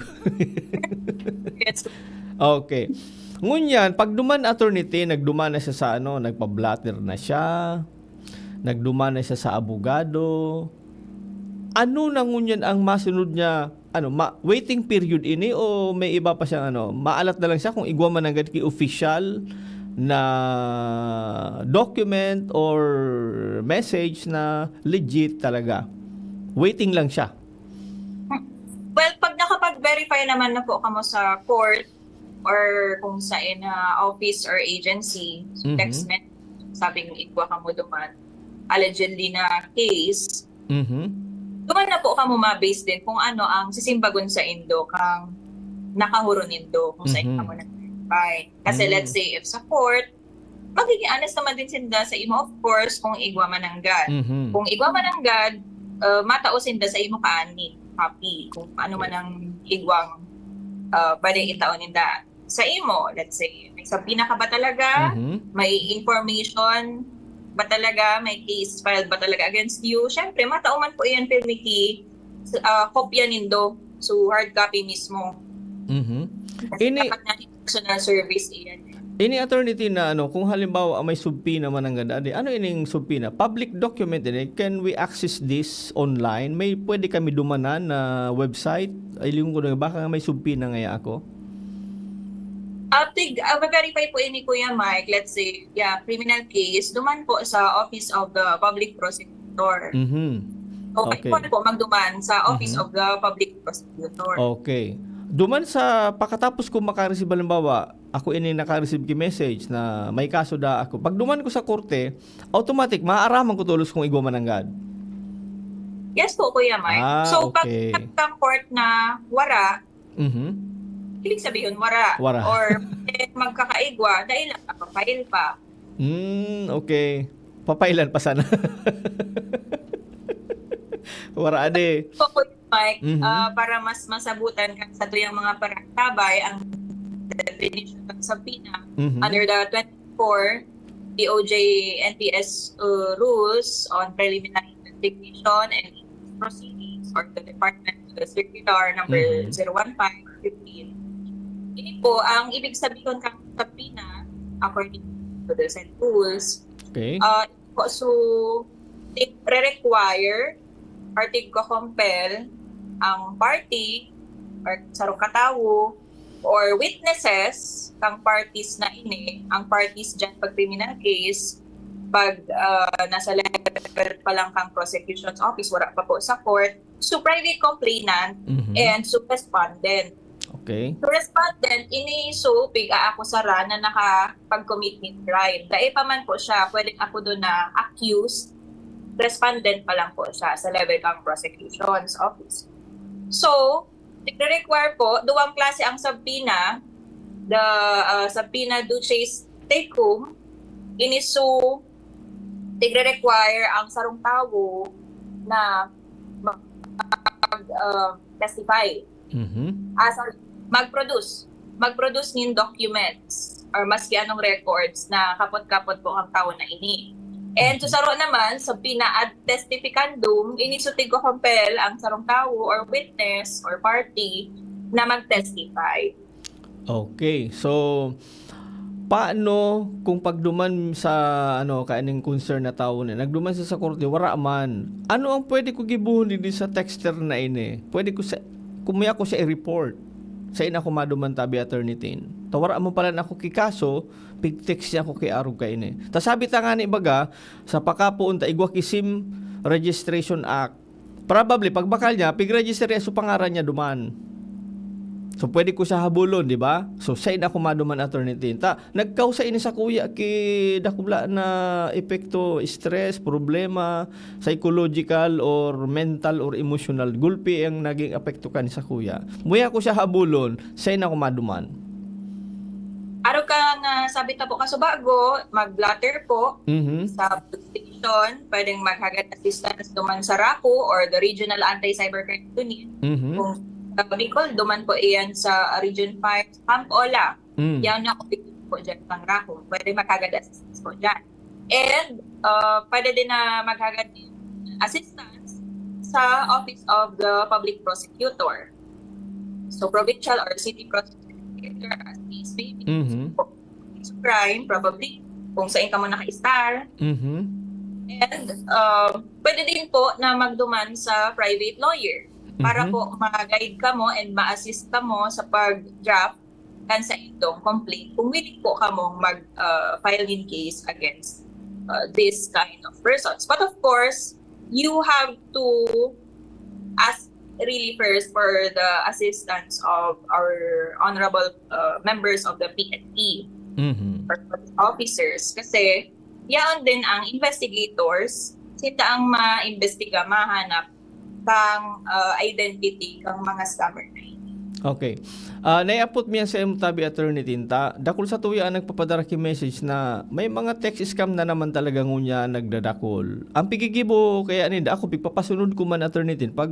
Yes. Okay. Ngunyan, pag duman, Attorney Tin, nagduman na siya sa ano, nagpa-blotter na siya, nagduman na siya sa abogado. Ano na ngunyan ang masunod niya, ano, ma-, waiting period ini o may iba pa siyang ano, maalat na lang siya kung igwa man nanggad ki official na document or message na legit talaga? Waiting lang siya. Well, pag nakapag-verify naman na po kamo sa court or kung sa in, ah, office or agency, Mhm. text message, sabing igwa kamo duman, allegedly na case, Mhm. duman na po kamo ma-base din kung ano ang sisimbagon sa indo kang nakahuro nindo kung sa Mhm. kamo nag-verify. Kasi Mm. let's say, if sa court, magiging honest naman din sinda sa imo, of course, kung igwa man nanggad. Mhm. Kung igwa man nanggad, uh, matao sinda sa imo kaani, copy, kung ano man ang igwang, uh, pwede itao ninda sa imo. Let's say, may sabina ka ba talaga? Mhm. May information ba talaga? May case filed ba talaga against you? Siyempre, matao man po iyan, pirmi ki, uh, kopya nindo. So, hard copy mismo. Mhm. Kasi Ini- dapat na personal service iyan. Ini, Attorney Tin, na ano, kung halimbawa may subpoena man nanggad, ano ining subpoena? Public document ini. Can we access this online? May pwede kami dumanan na website? Ay, lingon ko na, baka may subpoena ngaya ako. Ah, tig, ah, verify po ini, Kuya Mike, let's say, yeah, criminal case, duman po sa Office of the Public Prosecutor. Mhm. Okay, Okay. po, po magduman sa Office Mhm. of the Public Prosecutor. Okay. Duman sa, pakatapos ko maka-receive, halimbawa, ako ini naka-receive ki message na may kaso da ako. Pag duman ko sa korte, automatic, maaaraman ko tolos kung igwa man nanggad. Yes po, Kuya Mike. Ah, So, pag okay. nagkang court na wara, Mhm. ibig sabihin, wara. Wara. Or, eh, magkakaigwa, dahil lang, file pa. Hmm, okay. Papailan pa sana. Wara, ade. So, Kuya Mike, Mhm. ah, para mas masabutan ka sa tuyang mga paragtabay, ang definition ng subpoena Mhm. under the twenty-four P O J N P S, uh, rules on preliminary investigation and proceedings or the department, the circular number Mhm. zero one five fifteen. Ini po, ang ibig sabihin ng subpoena, according to the said rules, Okay. ah, po, so, tigre-require or tigko-compel ang party or sarong katawo or witnesses kang parties na ini, ang parties dyan pag criminal case, pag, ah, nasa level pa lang kang prosecution's office, wala pa po sa court, so private complainant Mhm. and so respondent. Okay. So, respondent, ini so, pig-aakusaran na nakapag-commit nin crime. Dai pa man po siya, pwedeng ako doon na accused, respondent pa lang po siya sa level kang prosecution's office. So, nagre-require po, duwang klase ang subpoena, the, uh, subpoena duces tecum, ini so, nagre-require ang sarong tawo na mag, uh, testify. Mhm. Ah, sorry, mag-produce. Mag-produce nin documents or maski anong records na kapot-kapot po ang tawo na ini. And Mhm. sa saro naman, subpoena ad testificandum, ini so tigko-compel ang sarong tawo or witness or party na mag-testify. Okay. So, paano kung pagduman sa, ano, kaining concern na tawo na nagduman sa, sa korte, wara man? Ano ang pwede ko gibohon digdi sa texter na ini? Pwede ko sa, kung may ako siya i-report, sa ina ko maduman tabi, Attorney Tin. Ta wara man pala na ako ki kaso, pig-text niya ako ki arog kaini. Ta sabi ta nga ni baga, sa pakapoon ta igwa ki SIM Registration Act. Probably, pagbakal niya, pig-register niya so pangaran niya duman. So, pwede ko siya habulon, di ba? So, sain ako maduman, Attorney Tin. Ta, nagkausa ini sakuya ki dakula na epekto, stress, problema, psychological or mental or emotional. Gulpi ang naging apekto kan sakuya. Muya ko siya habulon, sain ako maduman. Arog kan, ah, sabi ta po kasubago, mag-blotter po Mhm. sa police station, pwedeng maghagad assistance duman sa RACU or the Regional Anti-Cybercrime Unit. Mhm. Kung sa Bicol, duman po iyan sa Region five, Camp Ola. Mm. Yan na po dyan pang RACU. Pwede maghagad assistance po dyan. And uh, pwede din na maghagad din assistance sa Office of the Public Prosecutor. So, provincial or city prosecutor, as case may be. Mhm. Crime, probably, kung saan ka mo naka-star. Mhm. And um, pwede din po na magduman sa private lawyer para Mhm. po ma-guide ka mo and ma-assist ka mo sa pag-draft kan sa indong complaint kung willing po ka mong mag uh, file in case against uh, this kind of persons. But of course, you have to ask really first for the assistance of our honorable uh, members of the P N P Mhm. or officers kasi yaon din ang investigators, sila ang ma-imbestiga, mahanap kang uh, identity kang mga scammer na ini. Okay. Ah, naiapot mi yan sa imo tabi, Attorney Tin, ta. Dakul sa tuya ang nagpapadara ki message na may mga text scam na naman talaga ngunyan nagdadakul. Ang pigigibo kaya ninda, ako pigpapasunod ko man, Attorney Tin, pag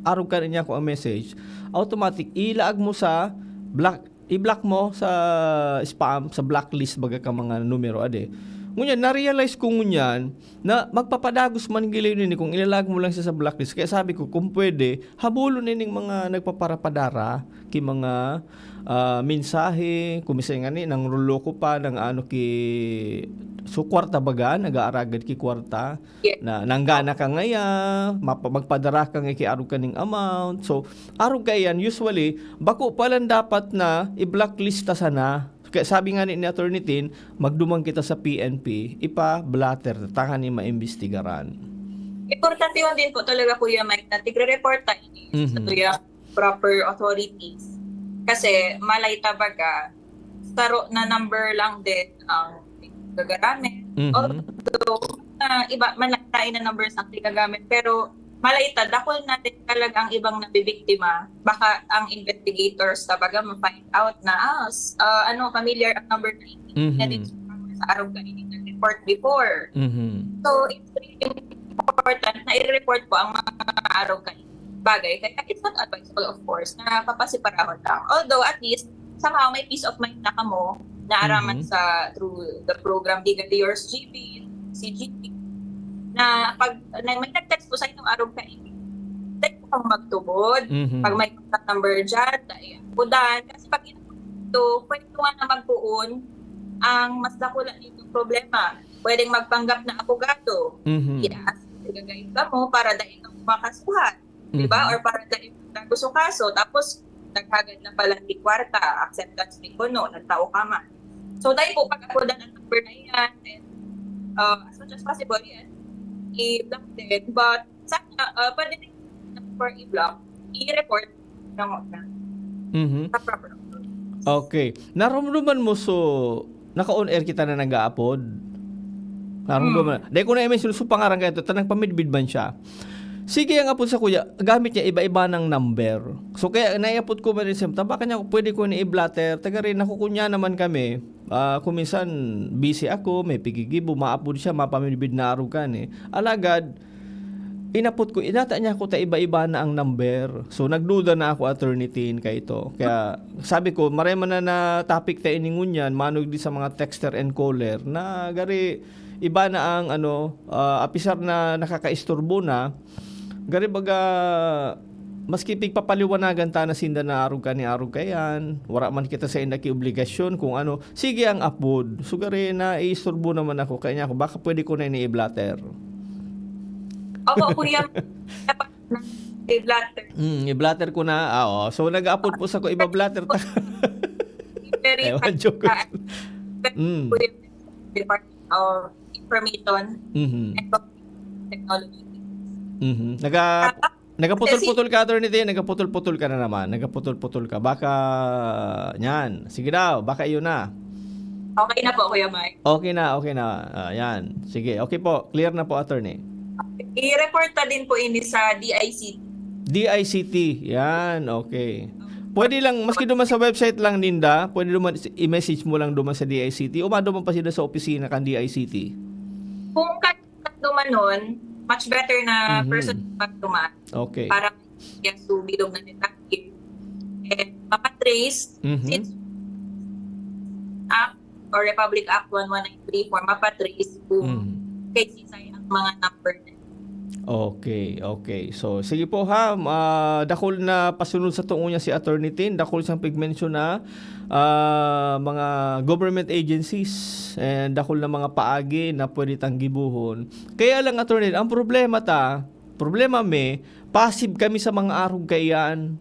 arog ka niya ako ang message, automatic, ilaag mo sa block, i-block mo sa spam, sa blacklist baga ka mga numero, ade. Ngunyan, na-realize ko ngunyan na magpapadagos man giliw nini kung ilalag mo lang siya sa blacklist. Kaya sabi ko, kung pwede, habulon nining mga nagpaparapadara ki mga ah, mensahe, kumisay nga ni, nang loloko pa, nang ano ki, so kwarta baga, nag-aaragad ki kwarta, Yes. na nanggana ka ngaya, mapa, magpadara ka nga ki arog kaning amount. So, arog ka yan, usually, bako pa lang dapat na i-blacklist ta sana. Kaya sabi nga ni, ni Attorney Tin, magduman kita sa P N P, ipa-blotter, tanganing maimbestigaran. Importante yun din po talaga, Kuya Mike, na tigre-report tayo sa Mhm. tuya proper authorities. Kasi malay ta baga, saro na number lang din ang gagaramit. Mhm. Although, ah, iba, malain na numbers ang ginagamit, pero malay ta, dakul na din talaga ang ibang nabibiktima. Baka ang investigators, tabaga, ma-find out na, ah, s- ah, ano, familiar ang number na ini. Mhm. Na din sa arog ka ini nag-report before. Mhm. So, it's really important na i-report po ang mga arog ka ini bagay. Kaya it's not advisable, of course, na papasiparahon lang. Although, at least, somehow may peace of mind na kamo na araman Mhm. sa through the program, di ka yours, G B, C G B, na pag na may nag-text po sa inyong arog ka ini, text po kang magtubod. Mhm. Pag may contact number dyan, dahil kudan. Kasi pag ito, pwede nga na magpuon ang mas dakula nitong problema. Pwedeng magpanggap na abogado. Mhm. Yes, gagawin ka mo para dahil ka makasuhan. Di ba? Mhm. Or para dahil ka gusto kaso, tapos naghagad na pala ni kwarta, acceptance ni kuno, nagtao ka man. So, dahil po, pag ako na ang number na yan, and uh, as much as possible, yes, i-block din. But, sana, uh, pwede din for i-block, i-report na mo na Mhm. sa proper. Okay. Narumduman mo, so, naka-on air kita na nag-aapod. Narumduman. Dahil ko na i-mention, so, pangaran kayo, tanang pamidbid man siya. Sige, ang apod sa kuya, gamit niya iba-iba ng number. So, kaya naiapod ko man rin siya, tabakan niya ako, pwede ko ni i-blotter. Taga rin, nakukunya naman kami. Ah, kung minsan, busy ako, may pigigibo, maapod siya, mapamidbid na arugan eh. Alagad, inapod ko, inata niya ako ta iba-iba na ang number. So, nagduda na ako, Attorney Tin, kay ito. Kaya, sabi ko, maray man na, na topic ta ini ngunyan, manog di sa mga texter and caller, na gari, iba na ang, ano, ah, apisar na nakakaisturbo na, gari baga, maski pigpapaliwanagan ta na sinda na arog ka ni arog ka yan, wala man kita sa inda ki obligasyon kung ano, sige ang apod. So, gari, naiisturbo naman ako, kaya niya ako, baka pwede ko na ini i-blotter. Opo, kuya. Dapat na i-blotter. Hmm, i-blotter ko na. Ah, oo. So, nag-upload po sa ko, iba-blotter ta. Very Ewan, joke. Mm. Department of Information Mhm. and Technology. Mhm. Naga Nagaputol-putol ka, Attorney Tin. Nagaputol-putol ka na naman. Nagaputol-putol ka. Baka, yan. Sige daw, baka iyon na. Okay na po, Kuya Mike. Okay na, okay na. Ah, yan. Sige, okay po. Clear na po, Attorney. I-report ta din po ini sa D I C T. D I C T. Yan, okay. Pwede lang, maski duman sa website lang ninda, pwede duman, i-message mo lang duman sa D I C T o maduman pa sila sa opisina kan D I C T. Kung kaya dumanon, much better na Mhm. person pa dumaan Okay. Para yes, so bilog na detalye. And mapatrace, Mhm. since Act or Republic Act one one nine three four, mapatrace kung Mhm. kay sisay ang mga number na. Okay, okay. So, sige po ha, ah, dakul na pasunod sa tungo niya si Attorney Tin, dakul siyang pigmensyon na ah, mga government agencies, and dakul na mga paagi na pwede tang gibohon. Kaya lang, Attorney, ang problema ta, problema mi, passive kami sa mga arog kaiyan.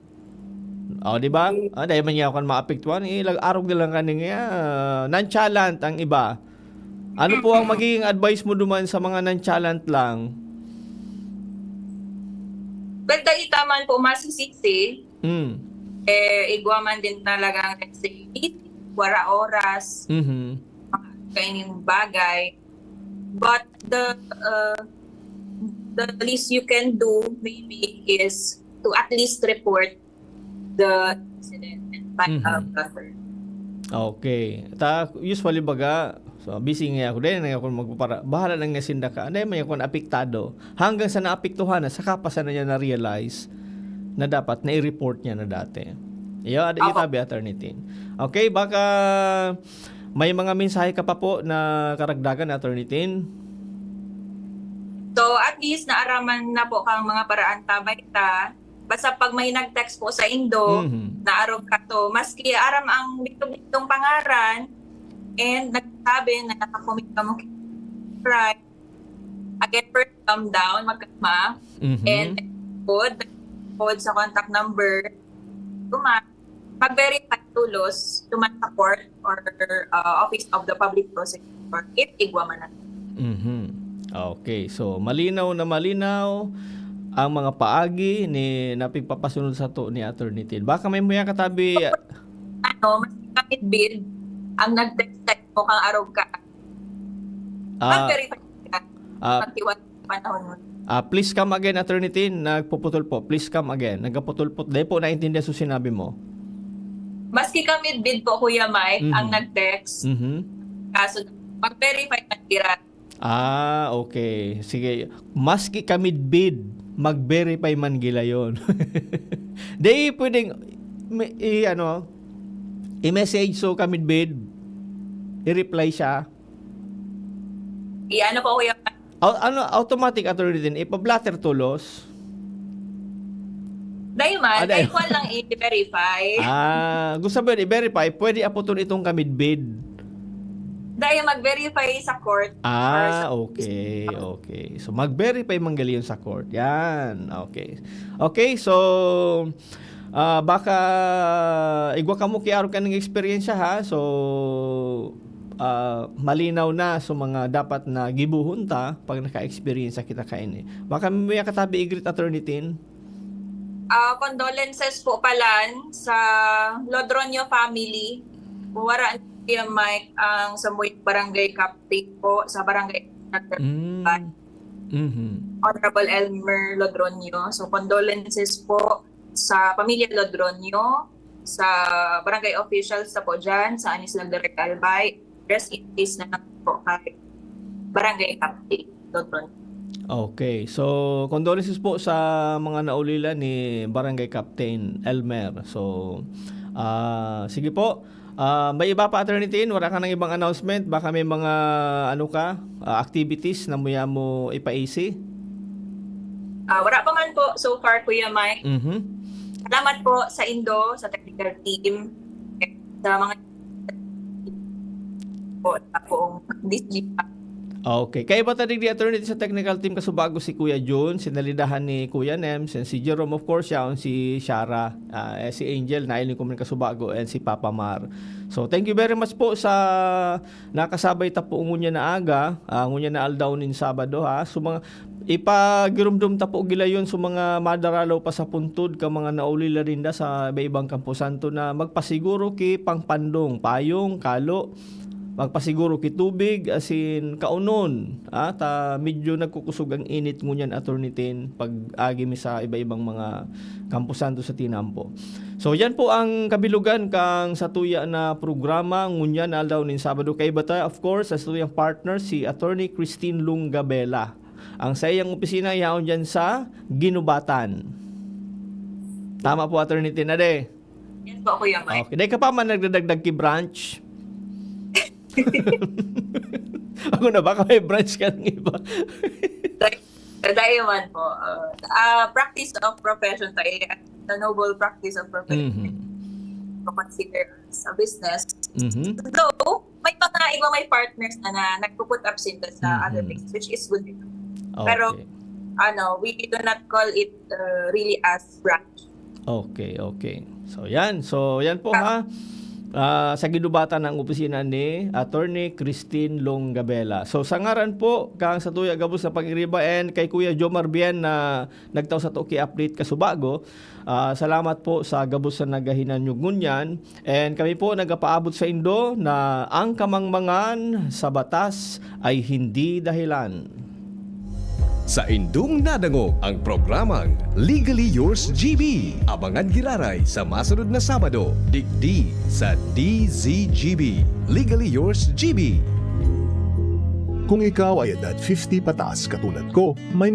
O, di ba? Ah, dahil man niya ako maapektuhan, eh, lag-, arog na lang kani nga, ah, nonchalant ang iba. Ano po ang magiging advice mo duman sa mga nonchalant lang? Well, dahil taman po masisisi, Hmm. eh, igwa man din talagang, let's say, busy, wara oras, Mhm. kaining bagay. But the uh, the least you can do maybe is to at least report the incident and find Mhm. out further. Okay. Ta, usually baga, so, busy nga ako din, ako magpapara-, bahala lang nga sinda ka. Ano man yung kung apektado? Hanggang sa naapektuhan na, saka pa sana niya na-realize na dapat na-report niya na dati. Iyo, ada iyo Ako. tabi, Attorney Tin. Okay, baka may mga mensahe ka pa po na karagdagan, Attorney Tin? So at least naaraman na po kang mga paraan tabay ta. Basta pag may nag-text po sa indo, Mhm. naarog ka to. Maski aram ang bitong-bitong pangaran, and nagsabi na nakakomit ka mo crime. Again, first, calm down, magkalma. Mhm. And code, code sa contact number. Tuma, mag-verify tulos, tuman sa court or uh, Office of the Public Prosecutor if igwa man na. Mhm. Okay. So, malinaw na malinaw ang mga paagi ni na pigpapasunod sato ni Attorney Tin. Baka may muya katabi. Ano, mas kapit bid ang nag-text mo kang arog ka. Ah, Mag-verify ka. ah, Pagtiwala sa panahon mo. ah, please come again, Attorney Tin. Nagpuputol po. Please come again. Nagpuputol po. Di po naintindihan sa sinabi mo. Maski ka midbid po, Kuya Mike, Mhm. ang nag-text. Mhm. Kaso, mag-verify man dira. Ah, okay. Sige. Maski ka midbid, mag-verify man gila yon. Di pwedeng, may, i, ano, i-message so ka midbid, i-reply siya. I-ano po, Kuya Mike? Au-, ano, automatic, Attorney Tin, ipa-blotter tulos. Dahil man, Ah, dahil- dahil ko lang i-verify. Ah, gusto mo yun, i-verify, pwede aputon itong ka midbid. Dahil mag-verify sa court. Ah, Or okay, okay. So, mag-verify man gali yun sa court. Yan, okay. Okay, so, ah, baka igwa kamo ki arog kaning eksperyensya, ha? So, ah, malinaw na sa mga dapat na gibuhon ta pag naka-eksperyensya kita kaini. Baka may katabi i-greet, Attorney Tin? Ah, condolences po pala sa Lodronio family. Wara ni Kuya Mike ang samuyang barangay captain po sa barangay Mm. Mhm. Honorable Elmer Lodronio. So, condolences po sa pamilya Lodronio, sa barangay officials na po dyan, sa Anis Lagdara Albay. Rest in peace na lang po kay Barangay Captain Lodronio. Okay. So, condolences po sa mga naulila ni Barangay Captain Elmer. So, ah, sige po. Ah, may iba pa, Attorney Tin? Wala ka ng ibang announcement? Baka may mga, ano ka, ah, activities na muya mo ipaisi? Ah, wala pa man po so far, Kuya Mike. Mhm. Salamat po sa indo, sa technical team, sa mga po, sa buong D C G. Okay. Kaiba ta digdi, attorney, sa technical team, kasubago si Kuya Jun, sinalidahan ni Kuya Nems, and si Jerome, of course, yaon si Shara, ah, eh, si Angel, nahiling ko man kasubago, and si Papa Mar. So, thank you very much po sa nakasabay ta po ngunyan na aga, ah, ngunyan na aldaw nin Sabado, ha. So, mga, ipagirumdom ta po gilayon sa mga madaralaw pa sa puntod, ka mga nauli la ninda sa iba-ibang kamposanto na magpasiguro ki pangpandong, payong, kalo, magpasiguro ki tubig, asin kaonon, ah, ta medyo nagkukusog ang init ngunyan, Attorney Tin, pag agi mi sa iba-ibang mga kamposanto sa tinampo. So, yan po ang kabilugan kan satuya na programa ngunyan na aldaw nin Sabado. Kaiba ta, of course, sa satuyang partner, si Attorney Christine Lungabela. Ang saiyang opisina yaon diyan sa Ginubatan. Tama po, Attorney Tin, ade? Yan po, Kuya Mike. Okay. Dai ka pa man nagdadagdag ki branch? Ako na, baka may branch ka ng iba. Dai man po. Uh, ah, practice of profession tayo. The noble practice of profession. Mhm. To consider as a business. Mhm. Though, may mga iba, may partners na, na nagpo-put up sila sa Mhm. other places, which is good. Pero, Okay. ano, we do not call it uh, really as branch. Okay, okay. So, yan. So, yan po, ha. Ah, sa Ginubatan ang opisina ni Attorney Christine Longabela. So, sa ngaran po, kang satuya gabos na pag-iriba, and kay Kuya Jomar Bien na nagtao sato ki update kasubago, ah, salamat po sa gabos na naghahinanyog ngunyan. And kami po nagapaabot sa indo na ang kamangmangan sa batas ay hindi dahilan. Sa indong nadangog ang programang Legally Yours G B. Abangan giraray sa masunod na Sabado, digdi sa D Z G B. Legally Yours G B. Kung ikaw ay edad fifty pataas katulad ko, may